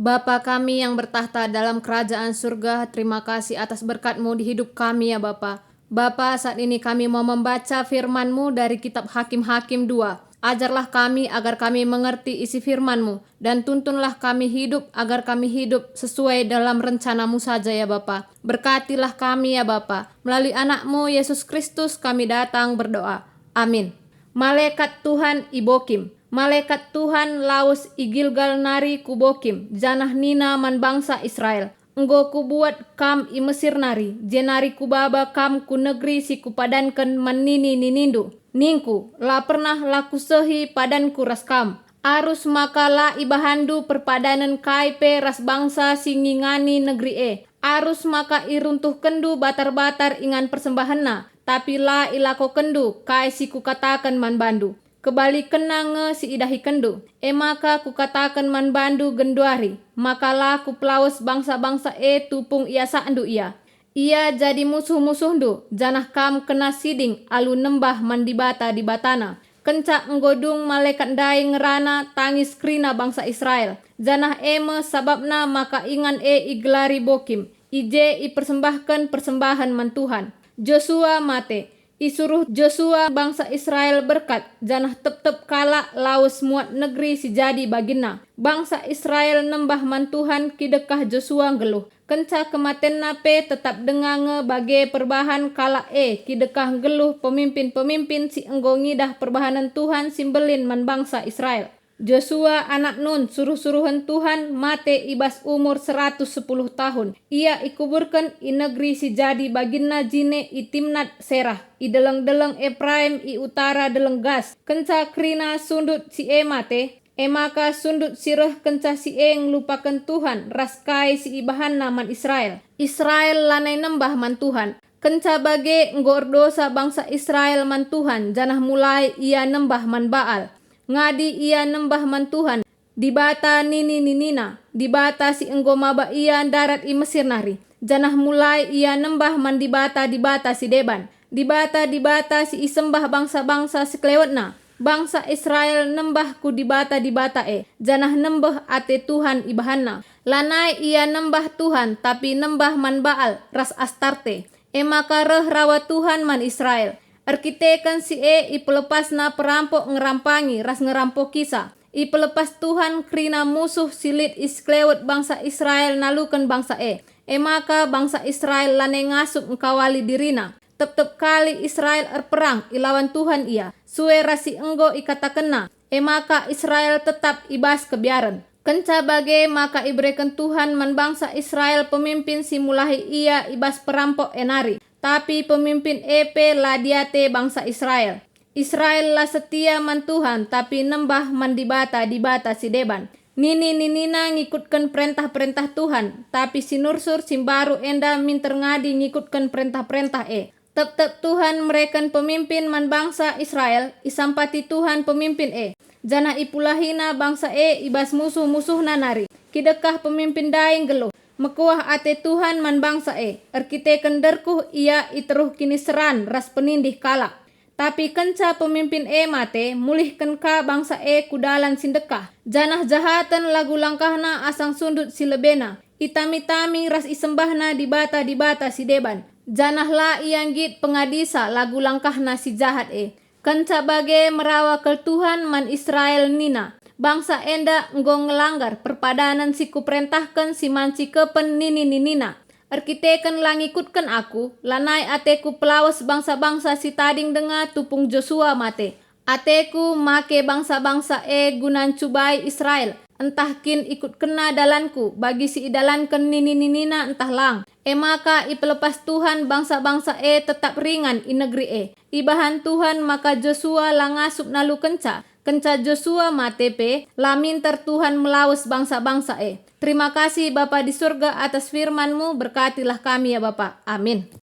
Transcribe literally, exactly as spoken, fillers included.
Bapa kami yang bertakhta dalam kerajaan surga, terima kasih atas berkat-Mu di hidup kami, ya Bapa. Bapa, saat ini kami mau membaca firman-Mu dari kitab Hakim-Hakim dua. Ajarlah kami agar kami mengerti isi firman-Mu, dan tuntunlah kami hidup agar kami hidup sesuai dalam rencana-Mu saja, ya Bapa. Berkatilah kami, ya Bapa. Melalui Anak-Mu, Yesus Kristus, kami datang berdoa. Amin. Malekat Tuhan i Bokim. Malekat Tuhan lawes i Gilgal nari ku Bokim, janah nina man bangsa Israel, "Enggo Kubuat kam i Mesir nari, jenari Kubaba kam ku negeri si Kupadanken man nini-ninindu." Ningku, "La pernah la Kusehi padanKu ras kam." Arus maka la ibahanndu perpadanen kai pe ras bangsa si ngingani negeri e. Arus maka iruntuhkenndu batar-batar ingan persembahenna, tapi la ilakokenndu kai si Kukataken man bandu. Kebalikenna nge si idahikenndu. E maka Kukataken man bandu genduari, maka la Kupelawes bangsa-bangsa e tupung iasakndu ia. Ia jadi musuh-musuhndu, janah kam kena siding alu nembah man dibata-dibatana. Kenca enggo dung malekat ndai ngerana, tangis kerina bangsa Israel, janah e me sabapna maka ingan e igelari Bokim. I je ipersembahken persembahen man Tuhan. Josua mate. Isuruh Josua bangsa Israel berkat, janah tep-tep kalak lawes muat negeri si jadi baginna. Bangsa Israel nembah man Tuhan kidekah Josua nggeluh. Kenca kematenna pe tetap denga nge bage perbahan kalak e kidekah nggeluh pemimpin-pemimpin si enggo ngidah perbahanen Tuhan si mbelin man bangsa Israel. Josua anak Nun, suruh-suruhen Tuhan, mate i bas umur seratus sepuluh tahun. Ia ikuburken i negeri si jadi baginna jine i Timnat Serah, i deleng-deleng Epraim i utara Deleng Gas. Kenca kerina sundut si e mate, e maka sundut si reh kenca si e ngelupaken Tuhan ras kai si ibahanna man Israel. Israel lanai nembah man Tuhan. Kenca bage enggo erdosa bangsa Israel man Tuhan, janah mulai ia nembah man Baal. Ngadi ia nembah man Tuhan, dibata nini-ninina, dibata si enggo maba ia ndarat i Mesir nari, janah mulai ia nembah man dibata-dibata si deban, dibata-dibata si isembah bangsa-bangsa sekelewetna. Bangsa Israel nembah ku dibata-dibata e, janah nembeh ate Tuhan ibahanna. Lanai ia nembah Tuhan, tapi nembah man Baal ras Astarte. E maka reh rawa Tuhan man Israel. Erkiteken si e ipelepasna perampok ngerampangi ras ngerampokisa. Ipelepas Tuhan kerina musuh si lit i sekelewet bangsa Israel naluken bangsa e. E maka bangsa Israel lanai ngasup engkawali dirina. Tep-tep kali Israel erperang ilawan Tuhan ia, sue ras si enggo ikatakenNa. E maka Israel tetap i bas kebiaren. Kenca bage maka ibereken Tuhan man bangsa Israel pemimpin si mulahi ia i bas perampok e nari. Tapi pemimpin e pe la diate bangsa Israel. Israel la setia man Tuhan, tapi nembah man dibata-dibata si deban. Nini-ninina ngikutken perentah-perentah Tuhan, tapi si nursur si mbaru enda minter ngadi ngikutken perentah-perentah e. Tep-tep Tuhan mereken pemimpin man bangsa Israel, isampati Tuhan pemimpin e, janah ipulahina bangsa e i bas musuh-musuhna nari. Kidekah pemimpin ndai nggeluh, mekuah ate Tuhan man bangsa e, erkiteken derkuh ia i teruh kiniseran ras penindih kalak. Tapi kenca pemimpin e mate, mulihken ka bangsa e ku dalan si ndekah, janah jahaten lagu langkahna asang sundut si lebena. Itami-tami ras isembahna dibata-dibata si deban, janah la ia nggit pengadisa lagu langkahna si jahat e. Kenca bage merawa kal Tuhan man Israel nina, "Bangsa enda enggo ngelanggar perpadanen si kuperentahken si man cikepen nini-ninina. Erkiteken la ngikutken Aku, lanai ateKu pelawes bangsa-bangsa si tading denga tupung Josua mate. AteKu make bangsa-bangsa e guna ncubai Israel, ntah kin ikutkenna dalanKu bagi si idalanken nini-ninina ntah lang." E maka ipelepas Tuhan bangsa-bangsa e tetap ringan i negeri e. Ibahan Tuhan maka Josua la ngasup nalukenca. Kenca Josua mate pe, la minter Tuhan melawes bangsa-bangsa e. Terima kasih, Bapa di surga, atas firman-Mu, berkatilah kami, ya Bapa. Amin.